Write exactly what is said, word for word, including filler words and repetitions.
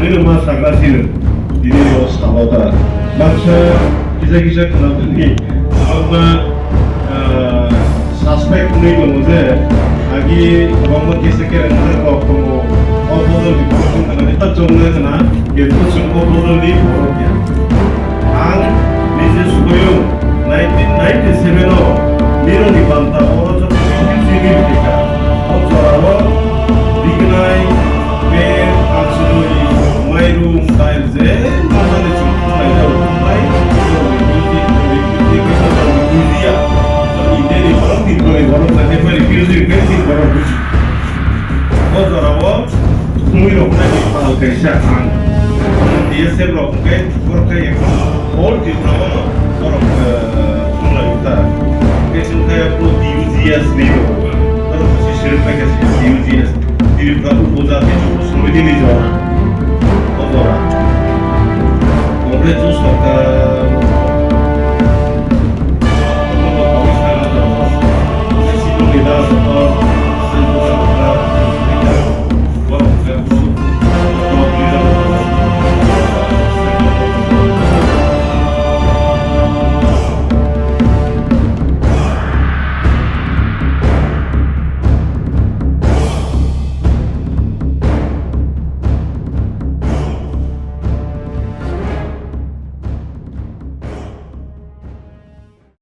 Nini ma sagra sino, tini yo salo ta. Baksa kisa kisa khna tini, abang ma, ah, suspect wngnai tongo je, agi abang ma kisa kere khna kok tongo, o bodol ni borok wng khna ni ta chong nai khna, khe to chwng o bodol ni borok ya. Ang nije subaiyung nineteen ninety-seven o nirok ni banta oro joto sini rikha. O jora o rignai, pen, aksudoi, mairum, dail je, mama ni chwng khulai jao, khulai, khulai, khulai, khulai, khulai, khulai, khulai, khulai, khulai, India ni borok, Tripura ni borok, Tripura ni music, music borok. O jora o, mui rok nai ni pal kaisa ang. T S F rok khe, borok khe, all Tripura o, borok, eh, khulai ta. Khe sung khe, pro T U G S ni rok. Borok si sir khe, si T U G S. Tripura Upojati Jubo Samiti ni jora. O jora. Congress juso